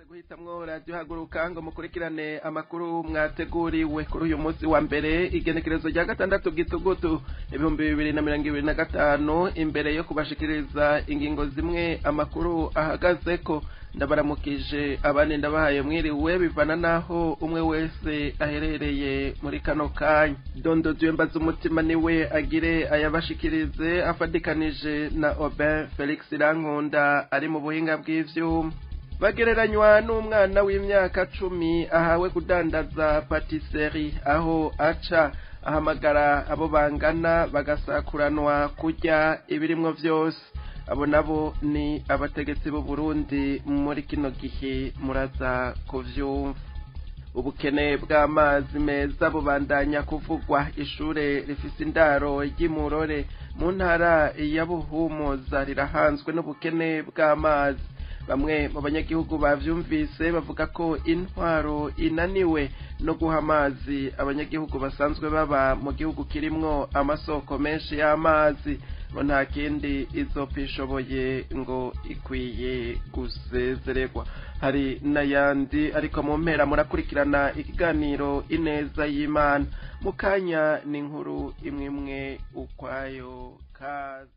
Guhitamwo radio Haguruka ngo mukurikirane amakuru mwateguriwe kuri uyu munsi wa mbere, igenekerezo rya 6 Gitugutu 2025. Imbere yo kubashikiriza ingingo zimwe amakuru ahagazeko, ndabaramukije abandi ndabahaye mwiriwe bivana naho umwe wese aherereye muri kano kanya. Dondo Mbaza umutima niwe agire ayabashikirize afadikanije na Aubin Felix Irankunda ari mu buhinga bw'ivyuma. Bagereranywa n'umwana w'imyaka 10 ahawe kudandaza patisserie, aho aca ahamagara abo bangana bagasakuranwa kurya ibirimwo vyose. Abo nabo ni abategetsi b'u Burundi muri kino gihe, muraza kuvyumva. Ubukene bw'amazi meza bubandanya kuvugwa. Ishure rifise indaro ry'Imurore mu ntara ya Buhumuza rirahanzwe n'ubukene bw'amazi. Bamwe mu banyagihugu bavyumvise bavuga ko intwaro inaniwe no guha amazi abanyagihugu basanzwe baba mu gihugu kirimwo amasoko menshi y'amazi, ngo nta kindi izopishoboye ngo ikwiye gusezererwa. Hari n'ayandi, ariko mu mpera murakurikirana ikiganiro Ineza y'Imana. Mu kanya ni inkuru imwe ukwayo. Kaze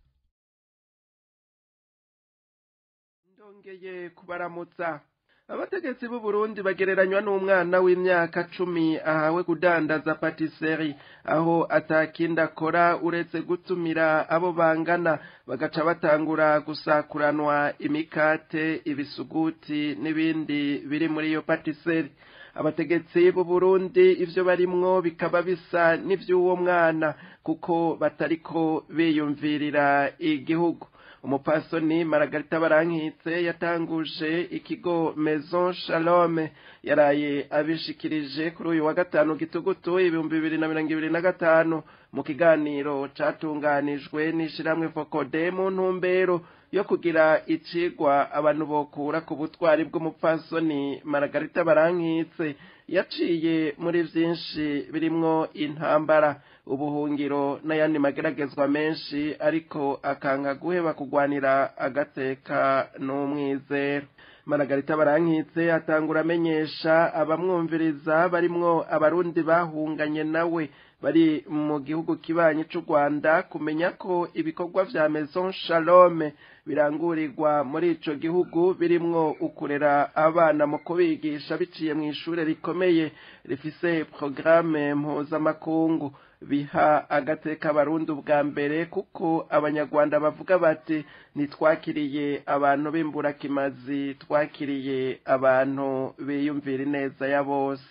ndongeye kubaramutsa. Abategetsi b'u Burundi bagereranywa n'umwana w'imyaka 10 ahawe kudandaza patisserie, aho atakinda akora uretse gutumira abo bangana bagaca batangura gusakuranwa imikate, ibisuguti n'ibindi biri muri iyo patisserie. Abategetsi b'u Burundi ivyo barimwo bikaba bisa n'ivy'uwo mwana, kuko batariko biyumvirira igihugu. Umupasoni Margarita Barankitse yatanguje ikigo Maison Shalom, yaraye abishikirije kuri uyu wa 5 Gitugutu 2025 mu kiganiro catunganijwe n'ishiramwe Fokode mu ntumbero yo kugira icigwa abantu bokura ku butwari bw'umupfasoni Margarita Barankitse. Yaciye muri vyinshi birimwo intambara, ubuhungiro n'ayandi mageragezwa menshi, ariko akanga guheba kugwanira agateka n'umwizero. Margarita Barankitse atangura amenyesha abamwumviriza barimwo abarundi bahunganye nawe bari mu gihugu kibanyi c'u Rwanda kumenya ko ibikorwa vya Maison Shalom birangurirwa muri ico gihugu birimwo ukurera abana mu kubigisha biciye mu ishure rikomeye rifise programme mpuzamakungu, biha agateka abarundi ubwa mbere, kuko abanyarwanda bavuga bati ntitwakiriye abantu b'imburakimazi, twakiriye abantu biyumvira ineza ya bose.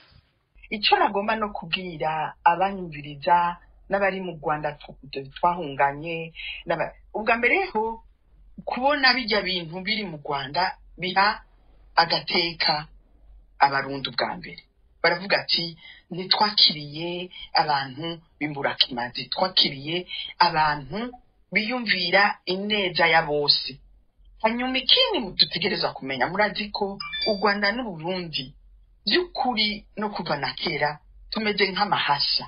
Icyo nagomba no kubwira abanyumviriza n'abari mu Rwanda twahunganye, ubwa mbere ho kubona bijya bintu biri mu Rwanda biha agateka abarundi ubwa mbere. Baravuga ati ntitwakiriye abantu b'imburakimazi, twakiriye abantu biyumvira ineza ya bose. Hanyuma ikindi dutegereza kumenya, murazi ko u Rwanda n'Uburundi by'ukuri no kuva na kera tumeze nk'amahasa.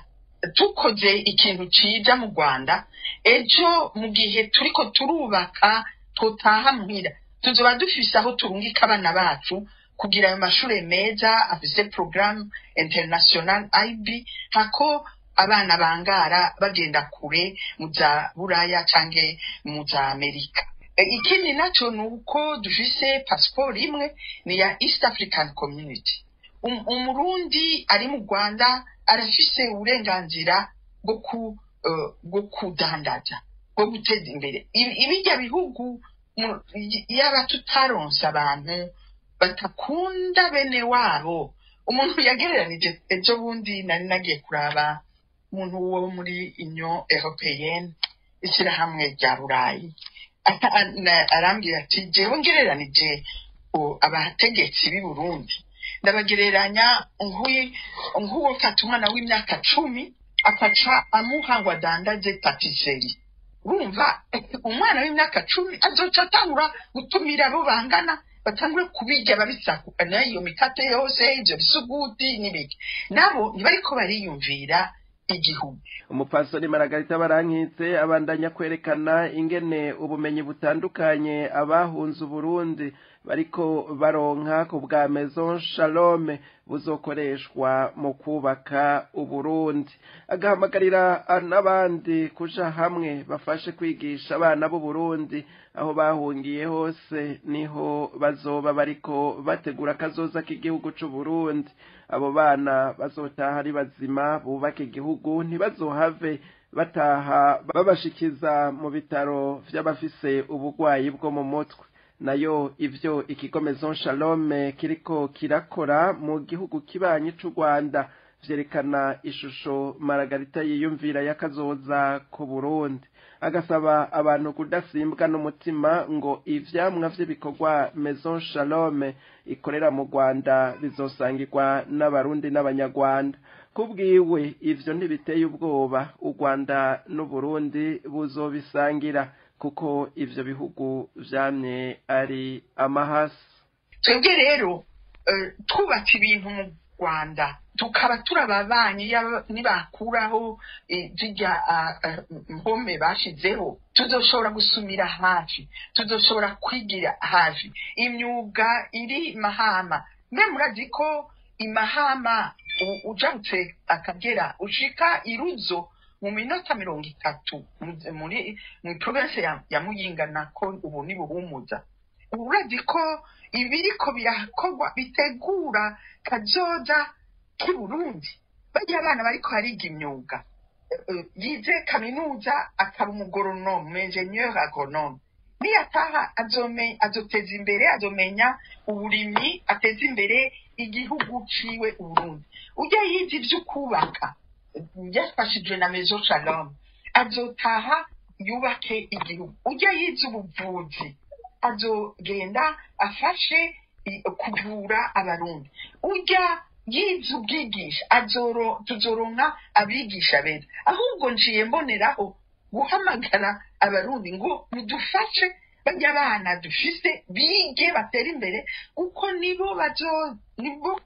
Tukoze ikintu ciza mu Rwanda, ejo mu gihe turiko turubaka tutaha muhira, tuzoba dufise aho turungika abana bacu kugira ayo mashure meza afise programme international IB, hako abana bangara bagenda kure mu za Buraya canke mu za Amerika. Ikindi naco ni uko dufise passport imwe, ni ya East African Community. Umurundi ari mu Rwanda arafise uburenganzira bwo kudandaza, bwo guteza imbere ibijya bihugu. Yaba tutaronse abantu batakunda bene wabo. Umuntu yagereranije ejo bundi, nari nagiye kuraba umuntu wo muri Union Européenne, ishyirahamwe rya Burayi, arambwira ati jewe ngereranije abategetsi b'i Burundi, ndabagereranya nk'uwo fata umwana w'imyaka 10 akaca amuha ngo adandaze patisserie. Urumva umwana w'imyaka 10 azoca atangura gutumira abo bangana, batangure kubirya babisakana iyo mikate yose, ivyo bisuguti n'ibiki, nabo ntibariko bariyumvira igihugu. Umupastori Margarita Barankitse abandanya kwerekana ingene ubumenyi butandukanye abahunze Uburundi bariko baronka ku bwa Maison Shalom buzokoreshwa mu kubaka Uburundi. Agahamagarira n'abandi kuja hamwe bafashe kwigisha abana b'Uburundi aho bahungiye hose, niho bazoba bariko bategura kazoza k'igihugu c'Uburundi. Abo bana bazotaha ari bazima bubake igihugu, ntibazohave bataha babashikiza mu bitaro vy'abafise ubugwayi bwo mu mutwe. Nayo ivyo ikigo Maison Shalom kiriko kirakora mu gihugu kibanyi c'u Rwanda vyerekana ishusho Maragarita yiyumvira y'akazoza ku Burundi. Agasaba abantu kudasimbwa n'umutima ngo ivyamwa vy'ibikorwa Maison Shalom ikorera mu Rwanda bizosangirwa n'Abarundi n'Abanyarwanda. Kubwiwe ivyo ntibiteye ubwoba, u Rwanda n'Uburundi buzobisangira kuko ivyo bihugu vyamye ari amahasi. Twebwe rero twubatse ibintu mu Rwanda tukaba turababanyi, nibakuraho zirya mpome bashizeho, tuzoshobora gusumira hafi, tuzoshobora kwigira hafi imyuga iri Mahama. Mbe murazi ko Imahama ujabutse Akagera ushika Iruzo mu minota 30 muri province ya Muyinga, nako ubu ni Buhumuza. Urazi ko ibiriko birakorwa bitegura kazoza k'Uburundi. Bajya abana bariko hariga imyuga, yize kaminuza akaba umugoronome, ingénieur agronome, niyataha azoteza imbere, azomenya uburimyi, ateza imbere igihugu ciwe Uburundi. Ujya yize ivyo kubaka yafashijwe na Maison Shalom azotaha yubake igihugu. Ujya yize ubuvuzi azogenda afashe kuvura Abarundi. Ujya yize ubwigisha tuzoronka abigisha beza. Ahubwo nciye mboneraho guhamagara Abarundi ngo mudufashe bajya abana dufise bige batere imbere, kuko nibo nibo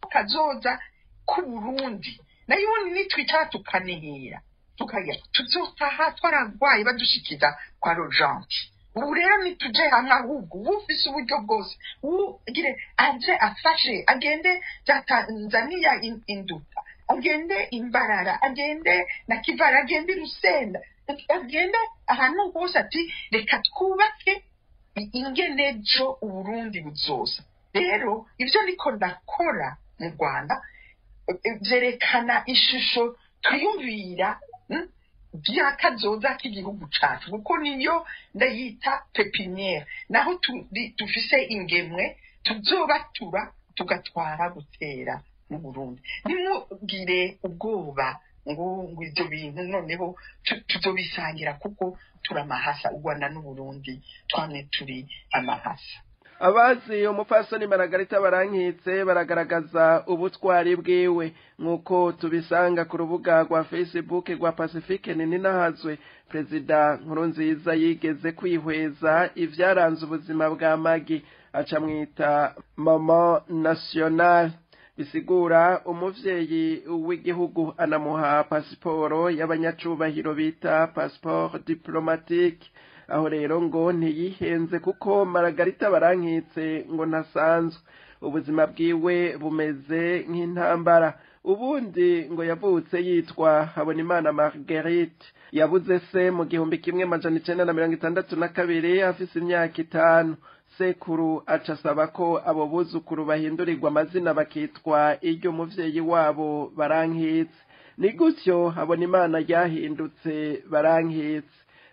kazoza k'Uburundi. Nayo nitwicara tukanihira tukajya tuzotaha twaragwaye badushikiza kwa Rojanti. Ubu rero nituje hamwe, ahubwo ufise uburyo bwose ugire aje afashe, agende za Tanzania Induta, agende Imbarara, agende na Kivara, agende Rusenda, agende ahantu hose ati reka twubake ingenejo Uburundi buzoza. Rero ivyo niko ndakora mu Rwanda vyerekana ishusho twiyumvira byakazoza k'igihugu cacu, kuko niyo ndayita pepiniere, naho dufise ingemwe tuzobatura tugatwara gutera mu Burundi. Ntimugire ubwoba ngo ivyo bintu noneho tuzobisangira, kuko turamahasa. U Rwanda n'Uburundi twamwe turi amahasa. Abazi umupfasoni Maragarita Barankitse baragaragaza ubutwari bwiwe nk'uko tubisanga ku rubuga rwa Facebook rwa Pacifique Nininahazwe. Perezida Nkurunziza yigeze kwihweza ivyaranze ubuzima bwa Magi, aca mwita Mama National, bisigura umuvyeyi w'igihugu, anamuha pasiporo y'abanyacubahiro bita passeport diplomatique. Aho rero ngo ntiyihenze, kuko Maragarita Barankitse ngo ntasanzwe, ubuzima bwiwe bumeze nk'intambara. Ubundi ngo yavutse yitwa Habonimana Marguerite, yabuze se mu 1962 afise imyaka 5. Sekuru aca asaba ko abo buzukuru bahindurirwa amazina bakitwa iryo muvyeyi wabo Barankitse. Ni gutyo Habonimana ryahindutse Barankitse.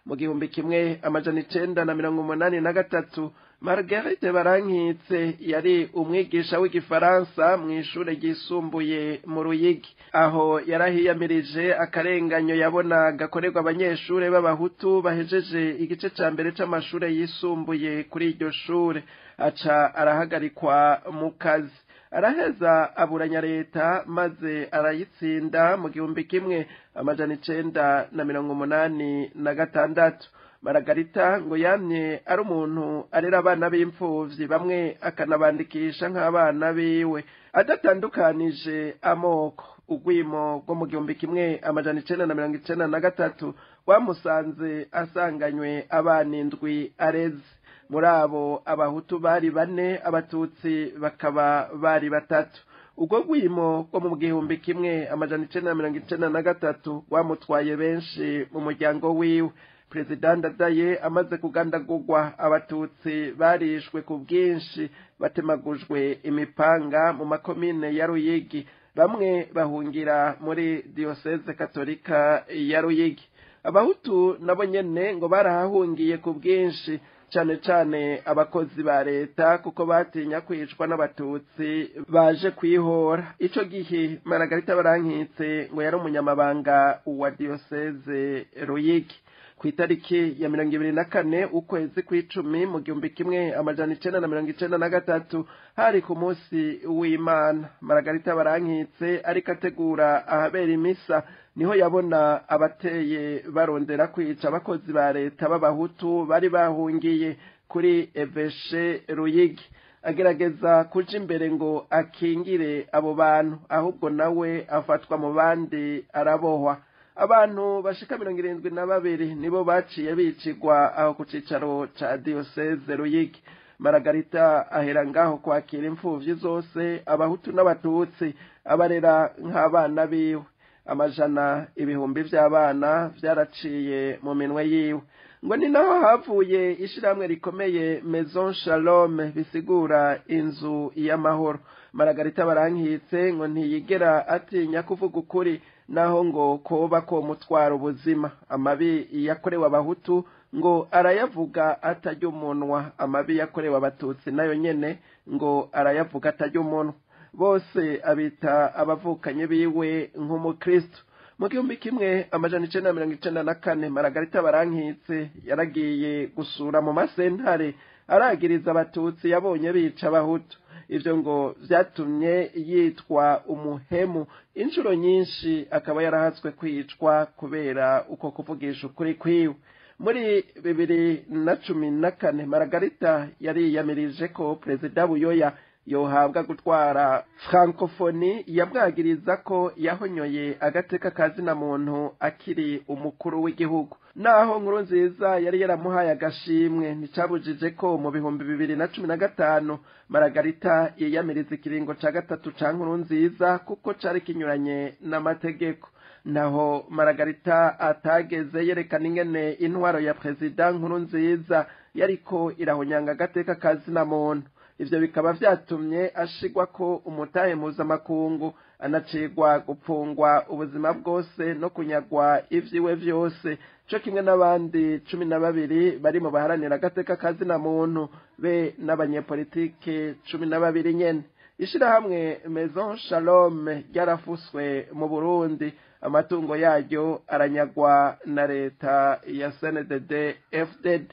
Mu 1983 Marguerite Barankitse yari umwigisha w'igifaransa mw'ishure ryisumbuye mu Ruyigi, aho yarahiyamirije akarenganyo yabona gakorerwa abanyeshure b'abahutu bahejeje igice ca mbere c'amashure yisumbuye kuri iryo shure, aca arahagarikwa mu kazi. Araheza aburanya leta maze arayitsinda mu 1986. Maragarita ngo yamye ari umuntu arera abana b'imfuvyi, bamwe akanabandikisha nk'abana biwe adatandukanije amoko. Ugwimo rwo mu 1993 rwamusanze asanganywe abana 7 areze. Muri abo, Abahutu bari bane, Abatutsi bakaba bari batatu. Ubwo rwimo rwo mu 1993 rwamutwaye benshi mu muryango wiwe. Perezida Ndadaye amaze kugandagurwa, Abatutsi barishwe ku bwinshi, batemagujwe imipanga mu makomine ya Ruyigi, bamwe bahungira muri Diyoseze Katolika ya Ruyigi. Abahutu nabo nyene ngo barahahungiye ku bwinshi, cane cane abakozi ba leta, kuko batinya kwicwa n'Abatutsi baje kwihora. Ico gihe Maragarita Barankitse ngo yari umunyamabanga wa Diyoseze Ruyigi. Ku itariki ya 24 ukwezi kw'icumi mu 1993, hari ku munsi w'Imana, Maragarita Barankitse ariko ategura ahabera imisa, niho yabona abateye barondera kwica abakozi ba leta b'Abahutu bari bahungiye kuri évêché Ruyigi. Agerageza kuja imbere ngo akingire abo bantu, ahubwo nawe afatwa mu bandi, arabohwa. Abantu bashika 72 nibo baciye bicigwa aho ku cicaro ca Diyoseze Ruyigi. Maragarita ahera ngaho kwakira imfuvyi zose, Abahutu n'Abatutsi, abarera nk'abana biwe. Amajana ibihumbi vy'abana vyaraciye mu minwe yiwe. Ngo ni naho havuye ishirahamwe rikomeye Maison Shalom, bisigura inzu y'amahoro. Maragarita Barankitse ngo ntiyigera atinya kuvuga ukuri, naho ngo koba ko mutwara ubuzima. Amabi yakorewe Abahutu ngo arayavuga atarya umunwa, amabi yakorewe Abatutsi nayo nyene ngo arayavuga atarya umunwa. Bose abita abavukanye biwe nk'umukristo. Mu 1994, Maragarita Barankitse yaragiye gusura mu masentare, aragiriza Abatutsi yabonye bica Abahutu. Ivyo ngo vyatumye yitwa umuhemu inshuro nyinshi, akaba yarahatswe kwicwa kubera uko kuvugisha ukuri kwiwe. Muri 2014, Maragarita yariyamirije ko Perezida Buyoya yohabwa gutwara Francophonie, yamwagiriza ko yahonyoye agateka kazina muntu akiri umukuru w'igihugu. Naho Nkuru Nziza yari yaramuhaye agashimwe, nticabujije ko mu 2015 Maragarita yiyamiriza ikiringo ca gatatu ca Nkuru Nziza, kuko cari kinyuranye n'amategeko. Naho Maragarita atageze yerekana ingene intwaro ya Perezida Nkuru Nziza yariko irahonyanga agateka kazina muntu. Ivyo bikaba vyatumye ashigwa ko umutahe mpuzamakungu, anacigwa gupfungwa ubuzima bwose no kunyagwa ivyiwe vyose, co kimwe n'abandi 12 bari mu baharanira agateka kazina muntu be n'abanyepolitike 12 nyene. Ishirahamwe Maison Shalom ryarafuswe mu Burundi, amatungo yaryo aranyagwa na leta ya CNDD FDD.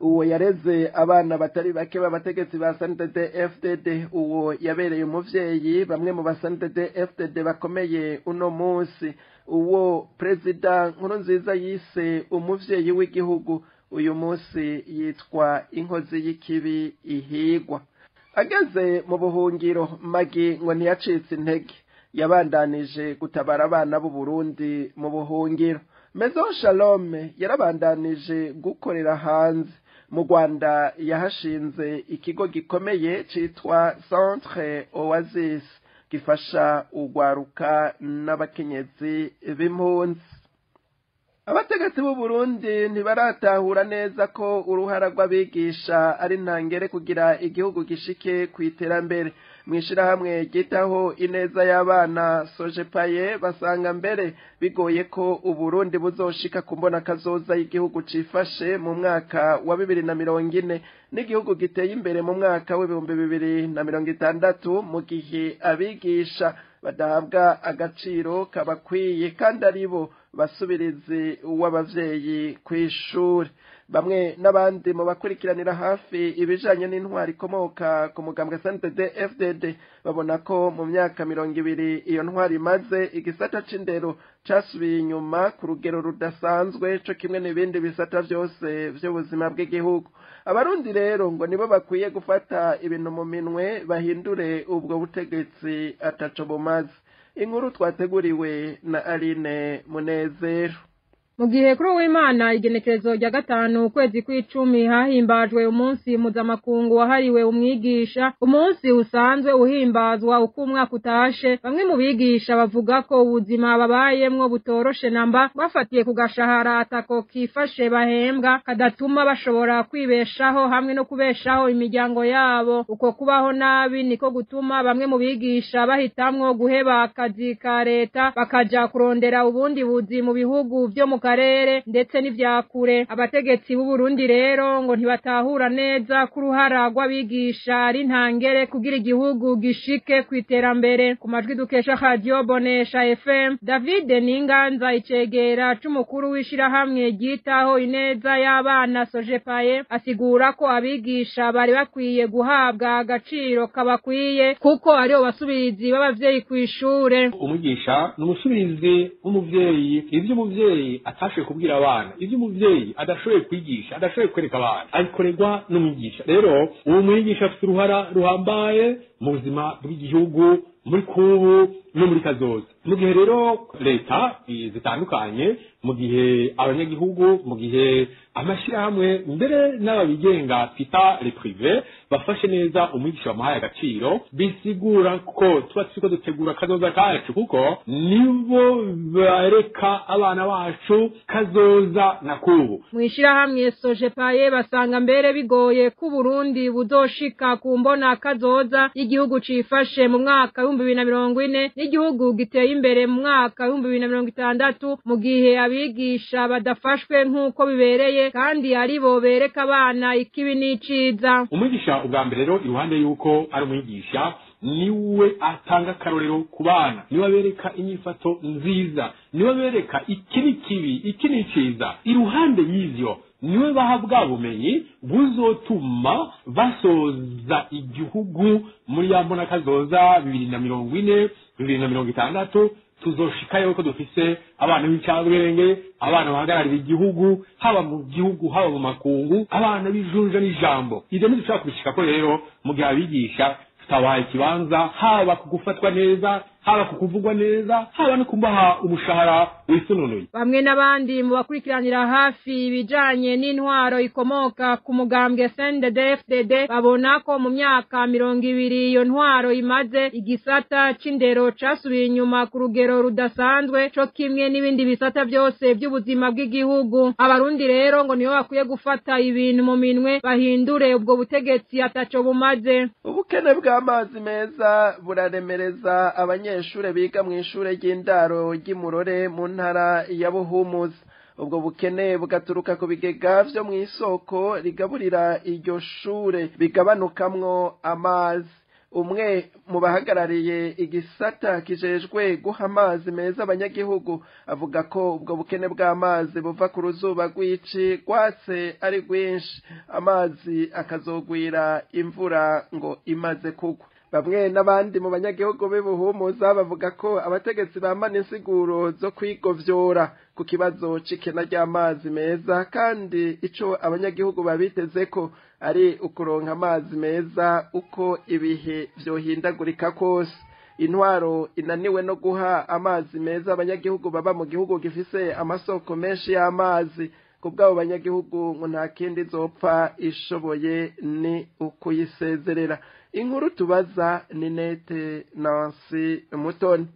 Uwo yareze abana batari bake b'abategetsi ba CNDD FDD, uwo yabereye umuvyeyi bamwe mu ba CNDD FDD bakomeye uno munsi, uwo Perezida Nkurunziza yise umuvyeyi w'igihugu, uyu munsi yitwa inkozi y'ikibi ihigwa. Ageze mu buhungiro, Magi ngo ntiyacitse intege, yabandanije gutabara abana b'u Burundi mu buhungiro. Maison Shalom yarabandanije gukorera hanze. Mu Rwanda yahashinze ikigo gikomeye citwa Centre Oasis, gifasha urwaruka n'abakenyezi b'impunzi. Abategetsi b'u Burundi ntibaratahura neza ko uruhara rw'abigisha ari ntangere kugira igihugu gishike ku iterambere. Mw'ishirahamwe ryitaho ineza y'abana Sojepaye basanga mbere bigoye ko Uburundi buzoshika ku mbona kazoza y'igihugu cifashe mu mwaka wa 2040 n'igihugu giteye imbere mu mwaka w'2060, mu gihe abigisha badahabwa agaciro kabakwiye kandi aribo basubirizi w'abavyeyi kw'ishuri. Bamwe n'abandi mu bakurikiranira hafi ibijanye n'intwari ikomoka ku mugambwe CNDD FDD babona ko mu myaka 20 iyo ntwari imaze, igisata c'indero casubiye inyuma ku rugero rudasanzwe, co kimwe n'ibindi bisata vyose vy'ubuzima bw'igihugu. Abarundi rero ngo nibo bakwiye gufata ibintu mu minwe, bahindure ubwo butegetsi ataco bumaze. Inkuru twateguriwe na Aline Munezero. Mu gihe kuri uwimana igenekerezo rya 5 ukwezi kw'icumi hahimbajwe umunsi mpuzamakungu wahariwe umwigisha, umunsi usanzwe uhimbazwa uko umwaka utashe, bamwe mu bigisha bavuga ko ubuzima babayemwo butoroshe namba, bafatiye ku gashahara atako kifashe bahembwa kadatuma bashobora kwibeshaho hamwe no kubeshaho imiryango yabo. Uko kubaho nabi niko gutuma bamwe mu bigisha bahitamwo guheba akazi ka leta bakaja kurondera ubundi buzi mu bihugu vyo mu karere ndetse n'ivyakure. Abategetsi b'u Burundi rero ngo ntibatahura neza ko uruhara rw'abigisha ari ntangere kugira igihugu gishike kw'iterambere. Ku majwi dukesha Radio Bonesha FM, David Ninganza icegera c'umukuru w'ishirahamwe ryitaho ineza y'abana Sojepaye asigura ko abigisha bari bakwiye guhabwa agaciro kabakwiye kuko aribo basubirizi b'abavyeyi kw'ishure. Umwigisha ni umusubirizi w'umuvyeyi, ivyo umuvyeyi atashoboye kubwira abana, ivyo umuvyeyi adashoboye kwigisha, adashoboye kwereka abana, abikorerwa n'umwigisha. Rero uwo mwigisha afite uruhara ruhambaye mu buzima bw'igihugu, muri kubu no muri kazoza. Mu gihe rero leta zitandukanye, mu gihe abanyagihugu, mu gihe amashyirahamwe mbere n'ababigenga twita les privés bafashe neza umwigisha bamuhaye agaciro, bisigura ko tuba turiko dutegura kazoza kacu, kuko nibo bareka abana bacu kazoza na kubu. Mw'ishirahamwe Sojepaye basanga mbere bigoye ko Burundi buzoshika ku mbona kazoza y'igihugu cifashe mu mwaka 2040 n'igihugu giteye imbere mu mwaka 2060, mu gihe abigisha badafashwe nk'uko bibereye kandi aribo bereka abana ikibi n'iciza. Umwigisha ubwa mbere rero, iruhande yuko ari umwigisha, niwe atanga akarorero ku bana, niwe abereka inyifato nziza, niwe abereka iki ni kibi, iki ni ciza. Iruhande y'ivyo niwe baha bwa bumenyi buzotuma basoza igihugu muri ya mbona kazoza 2040, 2060. Tuzoshikayo ko dufise abana b'incabwenge, abana bahagararira igihugu, haba mu gihugu haba mu makungu, abana b'ijunja n'ijambo. Ivyo ntidushobora kubishikako rero mu gihe abigisha tutabahaye ikibanza, haba ku gufatwa neza, haba ku kuvugwa neza, haba no kubaha umushahara wisununuye. Bamwe n'abandi mu bakurikiranira hafi ibijanye n'intwaro ikomoka ku mugambwe CNDD-FDD babona ko mu myaka 20 iyo ntwaro imaze, igisata c'indero casubiye inyuma ku rugero rudasanzwe, co kimwe n'ibindi bisata byose by'ubuzima bw'igihugu. Abarundi rero ngo nibo bakwiye gufata ibintu mu minwe bahindure ubwo butegetsi ataco bumaze. Ubukene bw'amazi meza buraremereza abanyeshure biga mw'ishure ry'indaro ry'Imurore mu ntara ya Buhumuza. Ubwo bukene bugaturuka ku bigega vyo mw'isoko rigaburira iryo shure bigabanukamwo amazi. Umwe mu bahagarariye igisata kijejwe guha amazi meza abanyagihugu avuga ko ubwo bukene bw'amazi buva ku ruzuba rw'ici rwatse ari rwinshi, amazi akazogwira imvura ngo imaze kugwa. Bamwe n'abandi mu banyagihugu b'Ibuhumuza bavuga ko abategetsi bamana insiguro zo kwigovyora ku kibazo c'ikena ry'amazi meza, kandi ico abanyagihugu babiteze ko ari ukuronka amazi meza uko ibihe vyohindagurika kose. Intwaro inaniwe no guha amazi meza abanyagihugu baba mu gihugu gifise amasoko menshi y'amazi. Kubw'abo banyagihugu ngo nta kindi izopfa ishoboye ni ukuyisezerera. Inkuru tubaza ni Nete Nancy Mutoni.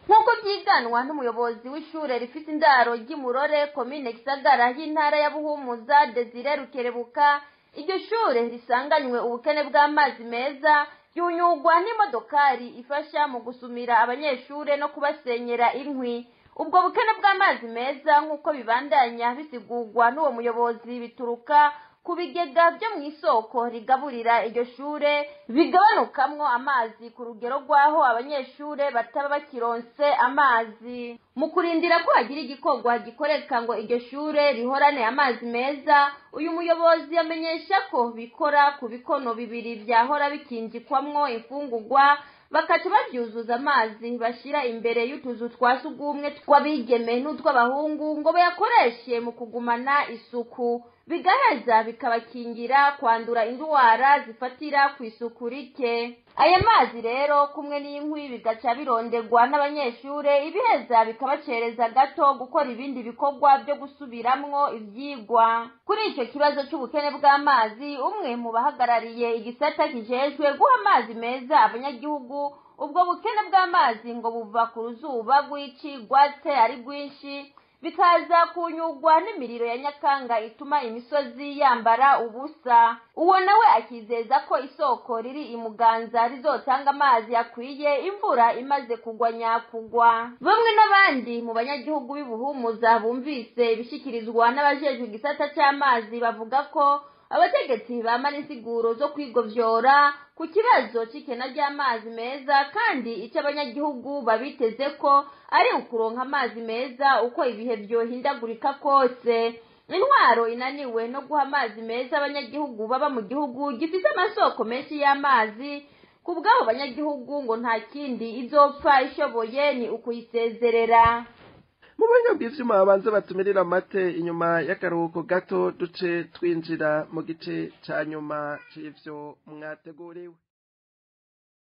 Nk'uko vyiganwa n'umuyobozi w'ishure rifise indaro ry'Imurore komine Gisagara y'intara ya Buhumuza Desire Rukerebuka, iryo shure risanganywe ubukene bw'amazi meza ryunyugwa n'imodokari ifasha mu gusumira abanyeshure no kubasenyera inkwi. Ubwo bukene bw'amazi meza nk'uko bibandanya bisigurwa n'uwo muyobozi bituruka ku bigega vyo mw'isoko rigaburira iryo shure bigabanukamwo amazi ku rugero rw'aho abanyeshure bataba bakironse amazi. Mu kurindira ko hagira igikorwa gikoreka ngo iryo shure rihorane amazi meza, uyu muyobozi yamenyesha ko bikora ku bikono bibiri vyahora bikinjikwamwo imfungurwa, bakaca bavyuzuza amazi bashira imbere y'utuzu twa sugumwe tw'abigeme n'utw'abahungu ngo bayakoreshe mu kugumana isuku. Bigaheza bikabakingira kwandura indwara zifatira ku isuku rike. Aya mazi rero kumwe n'inkwi bigaca birondegwa n'abanyeshure, ibiheza bikabacereza gato gukora ibindi bikorwa byo gusubiramwo ivyigwa. Kuri ico kibazo c'ubukene bw'amazi, umwe mu bahagarariye igisata kijejwe guha amazi meza abanyagihugu, ubwo bukene bw'amazi ngo buva ku ruzuba rw'ici rwatse ari rwinshi, bikaza kunyugwa n'imiriro ya Nyakanga ituma imisozi yambara ubusa. Uwo nawe akizeza ko isoko riri imuganza rizotanga amazi akwiye imvura imaze kugwa nyakugwa. Bamwe n'abandi mu banyagihugu b'ibuhumuza bumvise ibishikirizwa n'abajejwe igisata c'amazi bavuga ko abategetsi bamara insiguro zo kwigovyora ku kibazo c'ikena ry'amazi meza, kandi icyo abanyagihugu babiteze ko ari ukuronka amazi meza uko ibihe vyohindagurika kose. Intwaro inaniwe no guha amazi meza abanyagihugu baba mu gihugu gifise amasoko menshi y'amazi, ku bw'abo banyagihugu ngo nta kindi izopfa ishoboye ni ukuyisezerera. Mu buhinga bw'ivyuma babanze batumirira amate inyuma y'akaruhuko gato, duce twinjira mu gice ca nyuma c'ivyo mwateguriwe.